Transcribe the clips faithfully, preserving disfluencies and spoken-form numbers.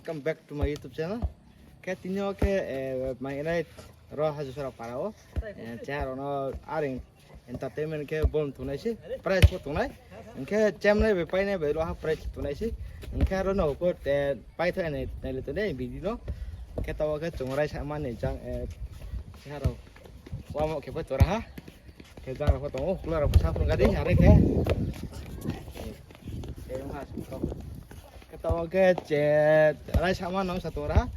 Welcome back to my YouTube channel. Khe tini yo khe, eh, mai nai ro Hajusara para wo. Eh, chá rao no aring entertainment khe bol tongnai se, prize pho tongnai. Hing khe chemnai bai painai bai lo ha prize tongnai se. Hing khe aro no pho, eh, paitho nai, nai le tongnai video no. Khe taoh khe chung raisa mani jang, eh, chá rao. Wamo khe pho tora ha. Khe jang rao pho tong ou, kula rao pho sa phung gadi, are khe. Khe taoh khe che, raisa ma nang sa tong ra.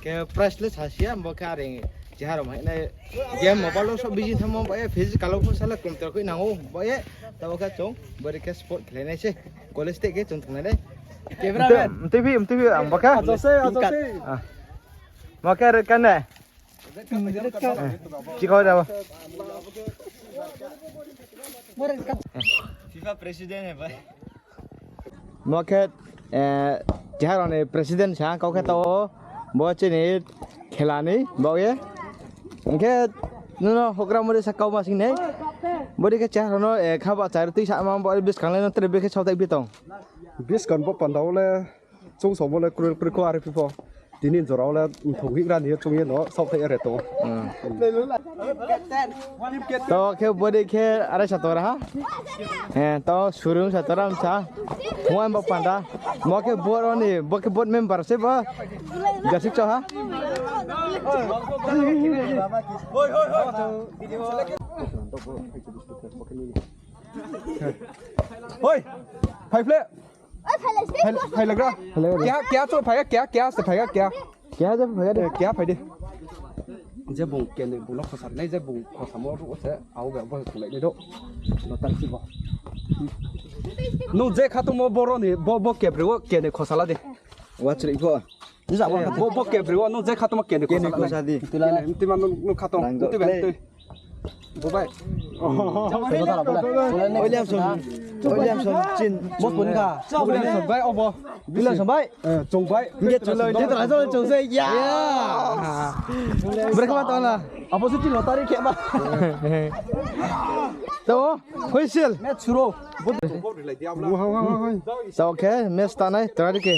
Khe prize le sa sia, bo khe are, chá rao mai nai. Game mobile wo so busy thamo, bo ye physical wo pho sala krum ter khui nang ou, bo ye. Taoh khe chung, bo ri khe sport khlai nai se. College te khe chung thung nai nai. Cameraman. Mtui phi, mtui phi, ang bo khe. Ajose, ajose. Ah. Bo khe re kane. Chikau da bo. FIFA president hai bai. Bo khe, eh, chá rao ni president sa, kau khe taoh, bo chini khela ni, bo ye. Hing khe, nono houhgra muri sa kau ma sing nai. Bo di khe chá rao no, eh, khaba chá rao tui sa ma bo buskang le no tre brekhe saothai phi tong. Buskang bo panda wo le. Chung samo le kroi kroi kho are phi pho. Tini jora wo le mthong hihgra ni chung ye no saothai are tong. Hmm. Taoh khe bo di khe are sa tora ha. Eh, taoh surung sa tora msa. Mo bo panda. Mo khe board ni, bo khe board member se bo. Jasik cho ha. Hoi. Phai phle. Phai, phai lagra. Phai lagra. Kya, kya cho phai, kya, kya se phai, kya? Kya je phai de. Eh, kya phai de. Je bung kene bung no khosa nai, je bung khosa mo ru se, au be bo se lai de do. No tar si bo. No je kha tongmo boro ni, bo, bo kebre wo kene khosa la de. Wa chri pho. Bo, bo kebre wo, no je kha tongmo kene khosa la de. Kene khosa di. Tila, tila no, no kha tong. Tila, tila. Bo bai. Williamson. Williamson, chin. Bo pun kha. Williamson bai, obo. Williamson bai. Eh, chung bai. Hingke chung lai, chung lai, chung se. Ya. Brekhe ma tong la. Abo se ti lottery khe ba. To, whistle. Match suru. Bo, bo, bo, bo, bo. To, okay, match ta nai, try ke.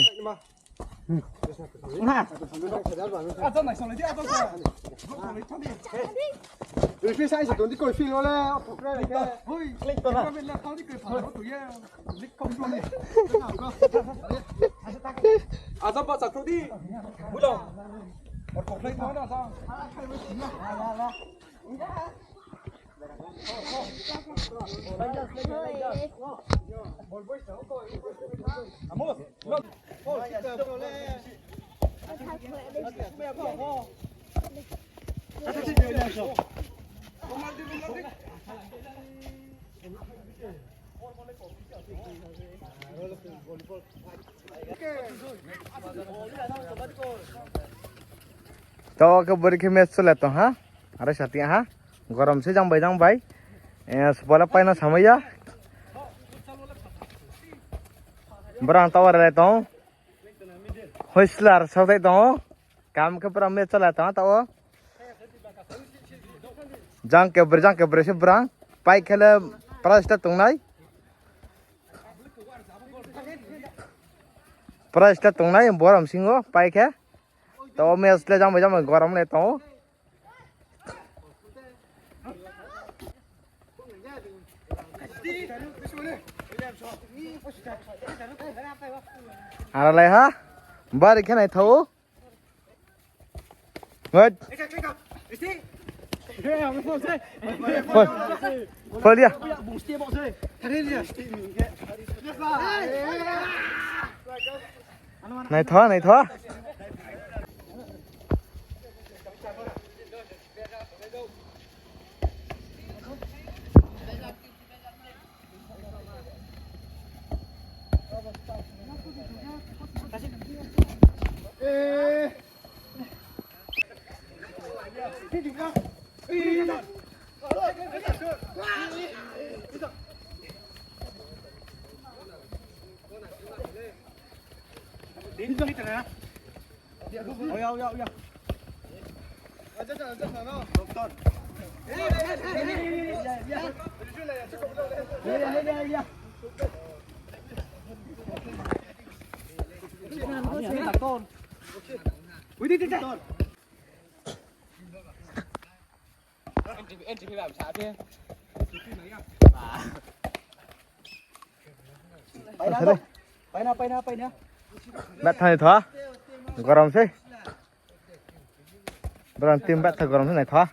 To, khe bori khe match chole tong ha. Are sa ti ha. Gorom se jang bai jang bai. Eh, sbola paino samai ya. Brang tower le tong. Hoislar saothai tong. Kam khe pura match chole tong ha tao. Jang kebre, jang kebre se brang. Pai khe le prize ta tongnai. Prize ta tongnai, borom singo, pai khe. To match le jang bai jang bai gorom le tong ou. Ara lai ha. Bari khe naithao. Wait. Pol. Pol ya. Naitho, naitho. Paina, paina, paina. Bat thani tho. Gorom se. Brang team bat tha gorom se nai tho.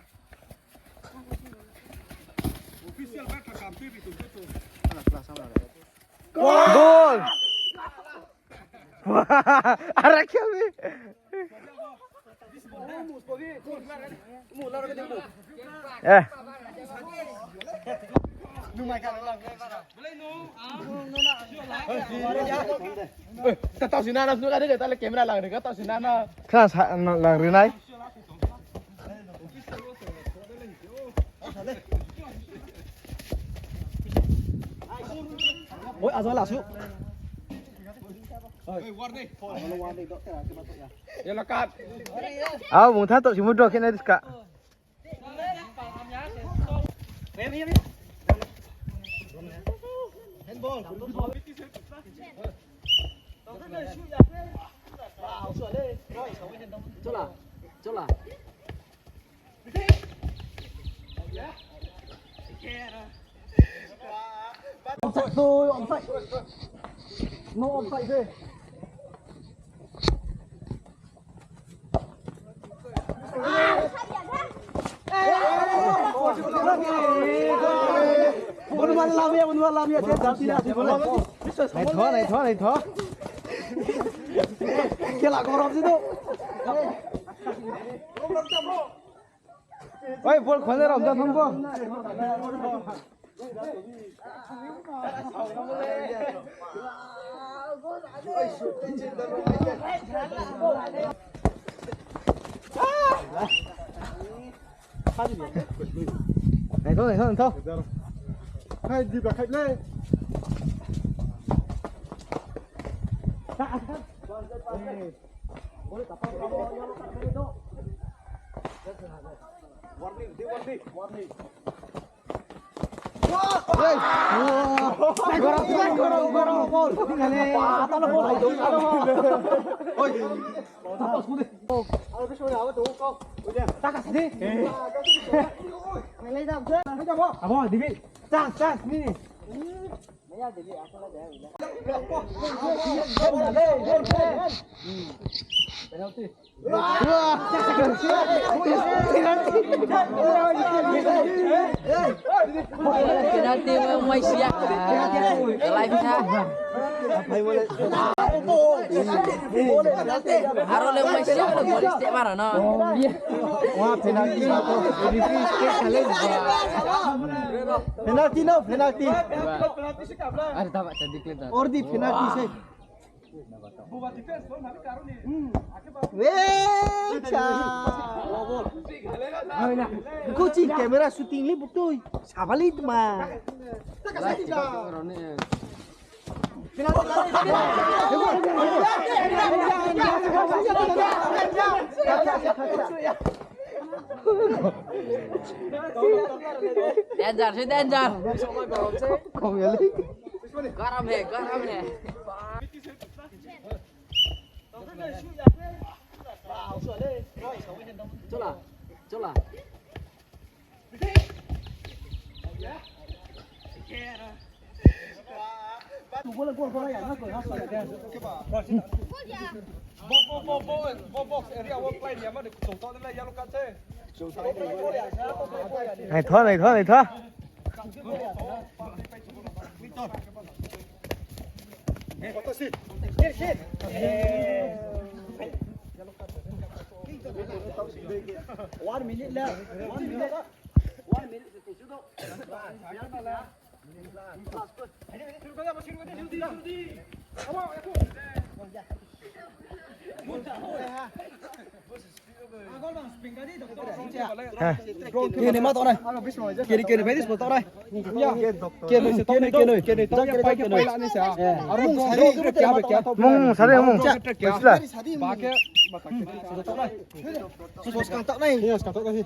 Goal! Ara khe mi. Eh. Tau sina na, sunu ka de, tale camera lang ri ka, tau sina na. Khna sa, lang ri nai. Oi, ajo la su. Yellow card. Au, bung tha to, simu draw khe nai diska. Chola, chola. Offside, offside. No offside de. Unwar lamia, unwar lamia, je jati na. Naitho, naitho, naitho. Khela gorom se do. Oi, bol khone rom da thang bo. Naitho, naitho, naitho. Hai, di ba khai le. Abo, dibi. Chance, chance, ni. Penalty. Penalty, mai siya. Live sa. Aro le mai siya, le body step mara no. Wah, penalty. Penalty no, penalty. Are taba cha declare da. Or di penalty se. Weh, cha. Kuchi camera shooting le butui. Sabali tma. Danger, se danger. Garam hai, garam hai. Chola, chola. Bo, bo, bo, bo, bo, bo, box area wo play ni ama de kuchung to le yellow card se. Naitho, naitho, naitho. One minute left. One minute. One minute. Kini ma tongnai. Kini, kini, bai dis ma tongnai. Kini, kini, kini, kini, kini, kini. Mung sari, mung. Ba khe. Sus kang tongnai. Sus kang tongnai.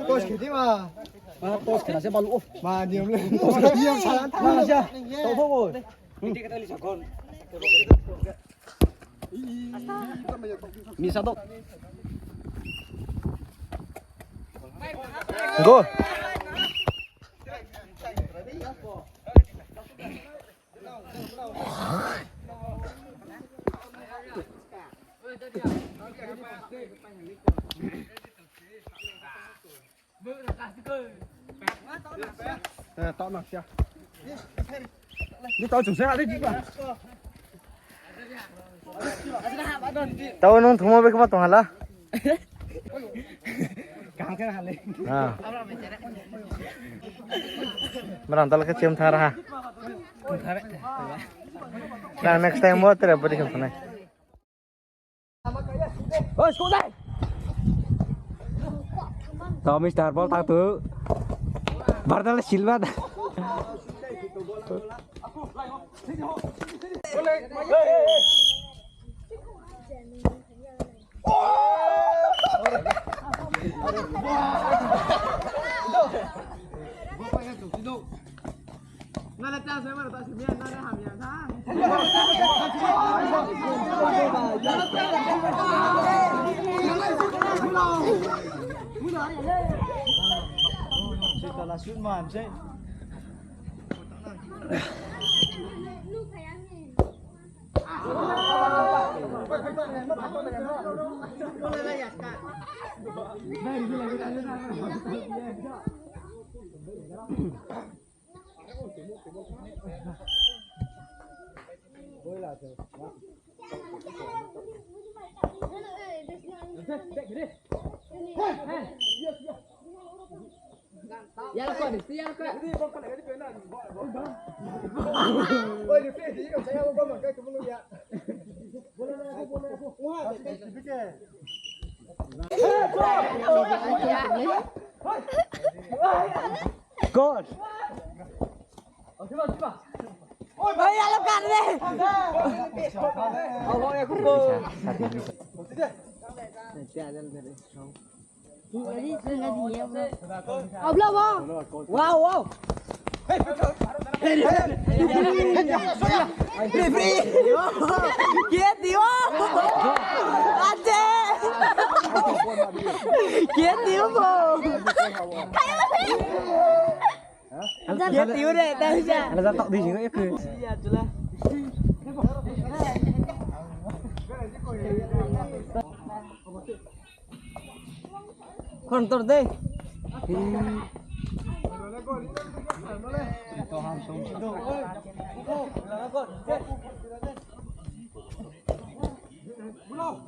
Tos khe di ma. Ma tos khe na se balu. Ma niam le. Tos khe di ma sa. Ma sa. Tau tho bo. Hindi kata li sakon. Misa do. Go. Eh, tau nang sia. Ni tau chung se ha di ji ba. Tau nung thungmo bai khama tong hala. Kaham khe ha le. Ah. Mrang tal khe chem thar ha. Nang next time bo tere bodi kham thunai. To Mister Ball tang tu. Bardal silva da. Goal. Bhai, yellow card re. Abla, wow. Wow, wow. Referee. Ke tiu. Aje. Ke tiu bo. Ke tiu re, ta ja. Ala ja tok di jing ko. Kon tor de.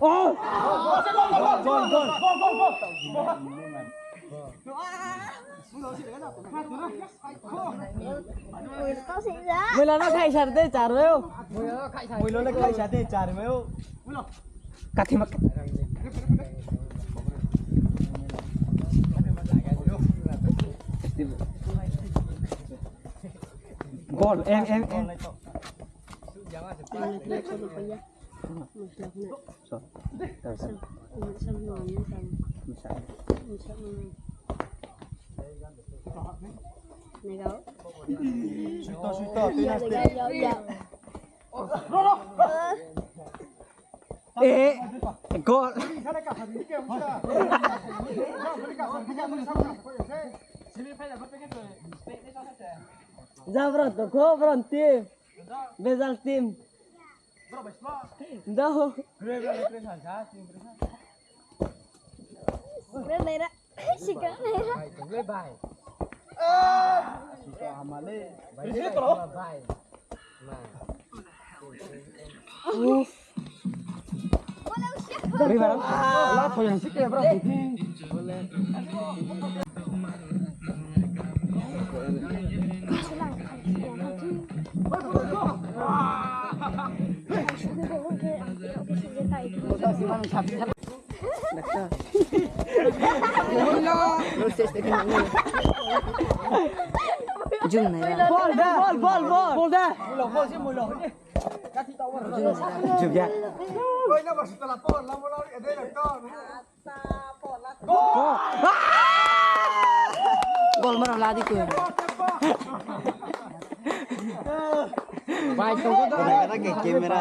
Oh! Gol, gol, gol. Moila no khaisa de char o. Moila no khaisa de char o. Kathi mak. Gol, em, em, em. Eh, gol. Ja bro, to ko bro team. Bejal team. Dao. Bre, bre, bre, sa, sa, team, bre, sa. Bre, bre, bre. Sika, bre. Bre, bre. Sika, hamale. Bre, bre, bre. Uff. Bre, bre. La, thoyang sike, bro. Jung nai ra. Ball, ball, ball, ball. Ball da. Jung ya. Ball mara ladi ko. Bai tong ko da. Bai kana ke camera.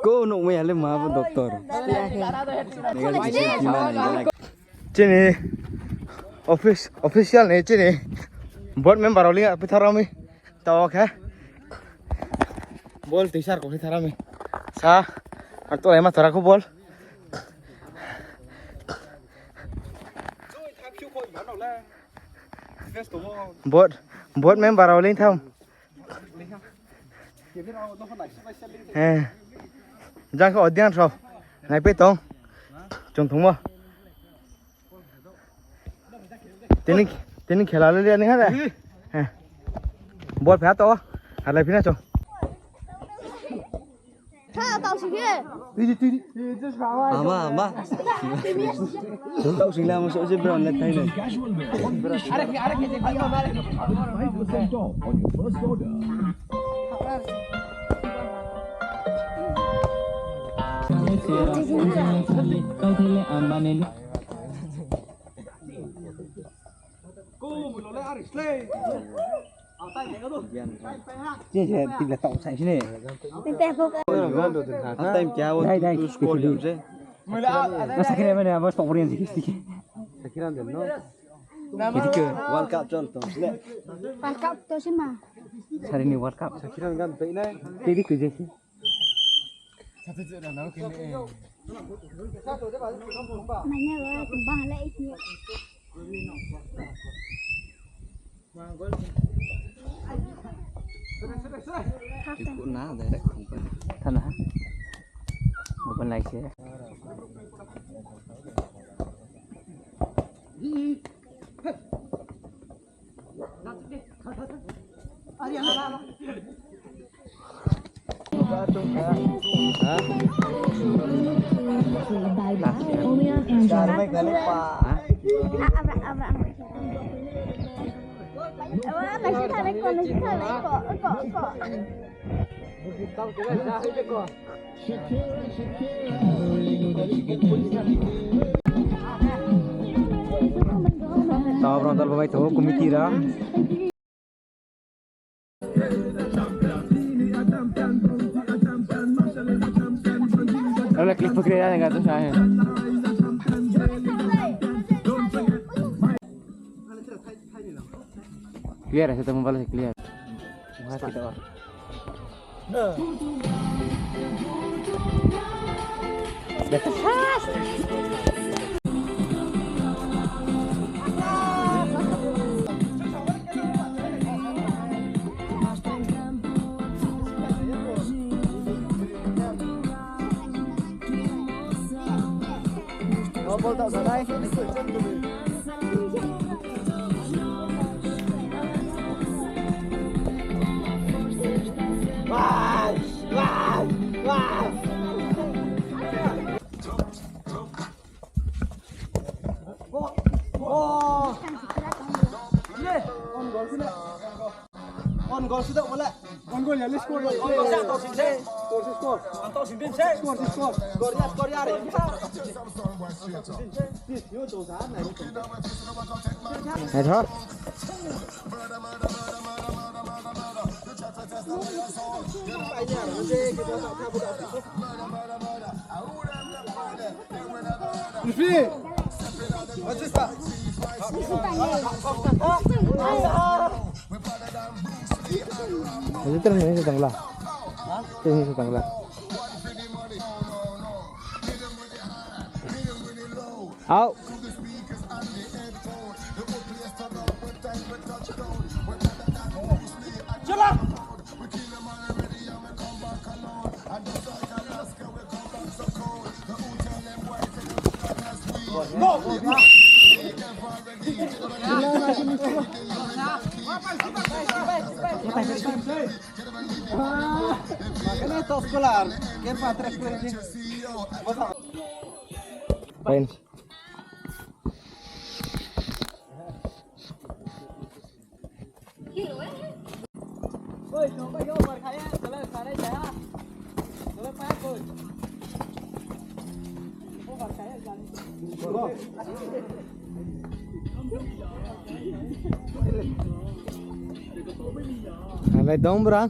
Ko nukmai ya le ma bo doctor. Chini office, official ni chini board member rao ling a pitha rao mi. Tao khe. Ball tuisar ko pitha rao mi. Sa. Ar to ma thara ko ball. Board, board member rao ling tham. He. Jang khe audience rao naipai tong. Chung thungmo. Tini, tini khela le le ni ha de. He. Ball phe to. Halai phina chung. Tha, tau sing khe. Ama, ama. Tau sing le ama so je brown le thai nai. Chini se tibla tau sai sini. Time kya wo? Dai, dai, tu score kya? Sakira mane abo sport borian sih. Sakira den no. World Cup chol to. World Cup to sih ma. Sari ni World Cup. Sakira gan pe nai. Tedi tu jesi. Manya ba bang le isi. Ikut na direct thana. Open lai se. Tao brao dal bo bai tong committee rao. Abo le clip pukri ra nang ga to sa he. Clear ase to mobile se clear. Wah, tidak. On goal sudah boleh. On goal ya, let's score. On goal sudah, score sing se. Score sing, score. Score sing se. Score sing, score. Score ya, score ya, re. Yo, to sa na. Hai tho. Ini terus ini sedang lah. Ini sedang lah. Out. Fine. Alai dong bra.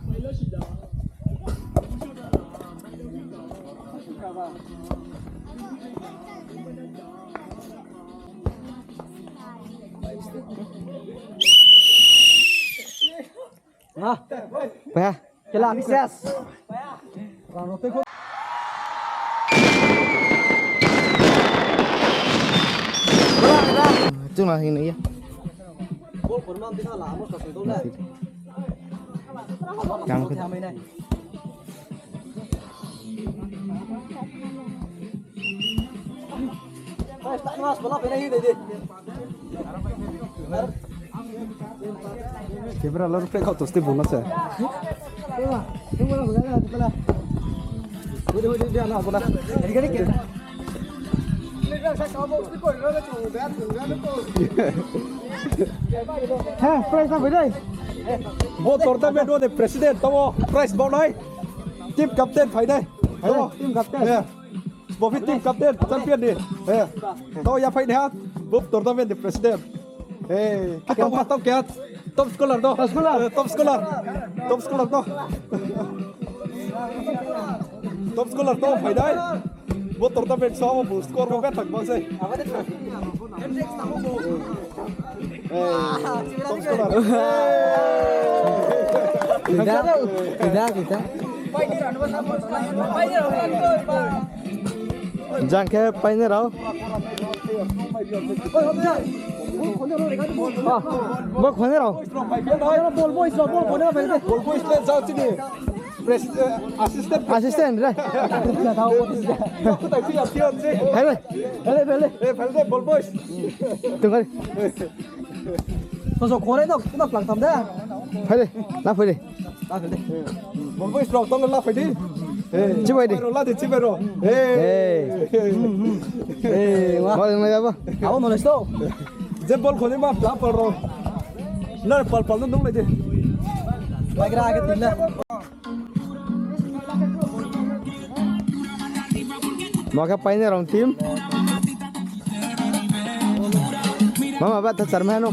Ha. Paiha. Kela akses. Chung na hing ya. Yang ke. Camera lo rupe kau tosti bono se. He, prize na bai dai. Bo tournament wo de president tamo prize baunai. Team captain phai dai. He, team captain. He. Bo phi team captain, champion ni. He. Tamo ya phai ni ha. Bo tournament ni president. He. Khe tamo ha tamo khe ha. Top scorer do. Top scorer. Eh, top scorer. Top scorer do. Top scorer do phai dai. Bo tournament so bo score bo bethak bang se. Eh, top scorer. Kita, kita, kita. Jang khe painai rao. Ah, bo khonai rao. Ball boys le jao chini. Pres-, eh, assistant. Assistant re. Kutai phi ya phi ya se. Hele. Hele, hele. Eh, hele, ball boys. Tunggal. Toso khore no, no plang tam da. Phai de, la phai de. La phai de. Ball boys rao tong la phai di. Eh, chibai di. Rao la di, chibai rao. Eh. Eh. Eh, wa. Ball mai ba. Abo no lesto. Je ball khoni ma pla pal rao. Na pal pal no nung lai di. Bagra age tin na. Mo khe painai rao team. Mama ba tha charmai no.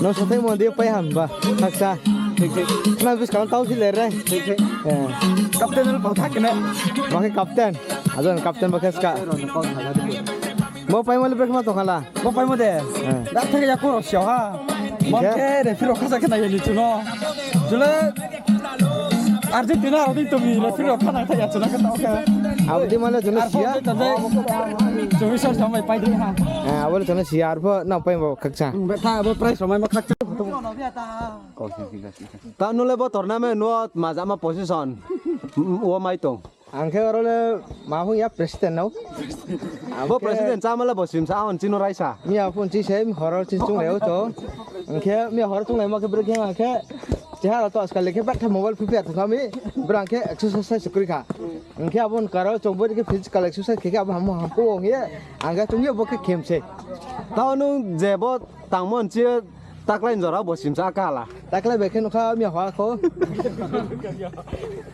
No sothai mo di pai ham ba. Khaksa. Na bis kalam tau si le re. Eh. Captain no pau thak kene. Mo khe captain. Ajon captain ba khe ska. Mo paimo le brekma tong khala. Bo paimo de. Eh. Da theke ya koro siya ha. Mo khe? Khe referee rao khasa khe nai ni chuno. Jule Argentina rao di tumi referee rao khana thaya chuno khe tao khe. Abo di mane chuno siya. Chumi sor samai pai di ha. Eh, abo le chuno siya arpho na paimo khaksa. Betha abo prize rao mai ma khaksa. Ta nung le bo tournament wo tma jama position wo mai tong. Ang khe oro le ma hung ya president no. Bo president chámo le bo simsa, ang chini raisa. Miya phone chi se, horo chini chunglai o to. Ang khe miya horo chunglaimo khe brekhe ang khe. Chehara to askal le khe betha mobile phupi ya thangkha mi. Brang khe exercise se kroi kha. Ang khe abo ni karo chung bo khe physical exercise khe khe abo ham ham ko ong ye. Ang khe chung ye bo khe khem se. Tao nung je bo tangmo nchi taklai ni jora bo simsa kala. Taklai bai khe nukha miya hwa kho.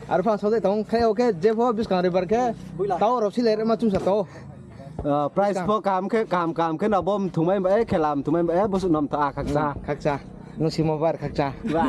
Aro phang sodai tong khe, oke, je pho buskang ribar khe. Tao rao si le rema chungsa tao. Ah, prize pho kaham khe, kaham, kaham khe na bom thumai ba, eh, khela thumai ba, eh, bosu nom ta khaksa. Hmm, khaksa. Nung simo bar khaksa. Ba.